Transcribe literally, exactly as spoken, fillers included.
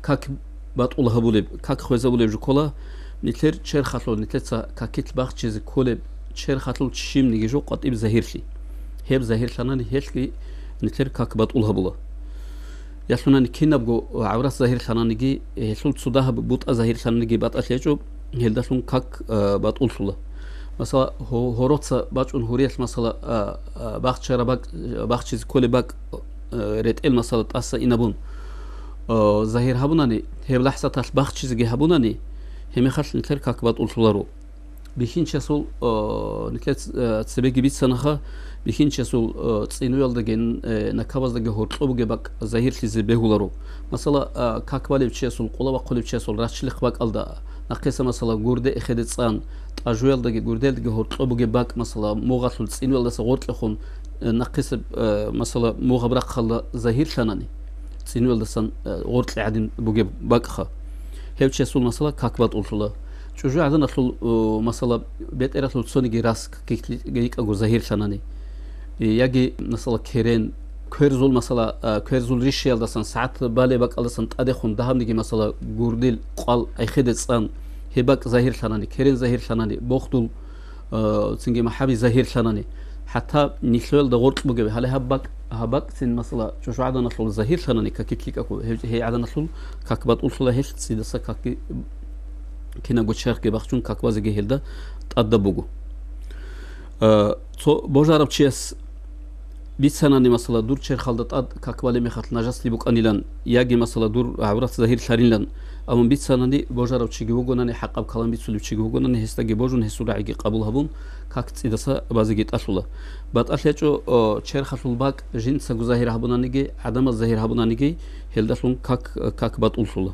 как батӀул гьабулеб, как хвезабулеб жо ккола, нилъер черхалъул, нилъеца какилъ бахчизе кколеб черхалъул щибниги жо къватӀиб загьирлъи. Гьеб загьирлъанани гьелъги нилъер как батӀул гьабула. Ялъунани кинабго гӀаврат загьирлъананиги, гьелъул цо дагьаб бутӀа загьирлъананиги батӀалъи гьечӀо, гьелдалъун как, а, батӀуллъула. Масала, гьо-, гьороца бачӀун гьуриялъ, масала, а, а, бахчара бакӀ-, бахчизе кколеб бакӀ, а, ретӀел, масала, тӀаса инабун, а, загьир гьабунани, гьеб лахӀзаталъ бахчизеги гьабунани, гьеб мехалъ нилъер как батӀуллъуларо. Бихьинчиясул, а, нилъер ц-, а, цебеги бицанаха, бихьинчиясул, а, цӀинуялдаги, э, накабаздаги гьоркьоб бугеб бакӀ загьирлъизе бегьуларо. Масала, а, как балев чиясул, къола бахъулев чиясул рачлихъ бакӀалда, нахъеса, масала, гурде эхеде цӀан, тӀажуялдаги гурделдаги гьоркьоб бугеб бакӀ, масала, мугъалъул цӀинуялдаса гъоркьехун, э, нахъеса, э, масала, мугъаб рахъалда загьирлъанани, цӀинуялдасан, э, гъоркье гӀадин бугеб бакӀха. Гьев чиясул, масала, как батӀуллъула. ЧӀужугӀаданалъул, э, масала, бетӀералъул цониги рас какилъ рикӀаго загьирлъанани. Э, яги, масала, керен, кверзул, масала, а, кверзул ришиялдасан, сагӀат балеб бакӀалдасан тӀадехун дагьабниги, масала, гурдил къвал эхеде цӀан, гьеб бакӀ загьирлъанани, керен загьирлъанани, бохдул, а, цинги махӀаби загьирлъанани, хӀатта нилъоялда гъоркь бугеб, гьале гьаб бакӀ, гьаб бакӀцин, масала, чӀужугӀаданалъул загьирлъанани, какилъ рикӀаго, гьев-, гьей гӀаданалъул как батӀуллъула, гьелъ цӀидаса какги кинабго черхги бахчун, как базеги гьелда тӀадаб буго. Э, цо божарав чияс бицанани, масала, дур черхалда тӀад как балеб мехалъ нажаслъи букӀанилан, яги, масала, дур гӀаврат загьирлъарилан, амма бицанани, божарав чиги вугонани, хӀакъаб калам бицулев чиги вугонани, гьесдаги божун, гьесул рагӀиги къабул гьабун, как цӀидаса базеги тӀалъула. БатӀалъи гьечӀо, о, черхалъул бакӀ жинцаго загьир гьабунаниги, гӀадамаз загьир гьабунаниги, гьелдалъун как, как батӀуллъула.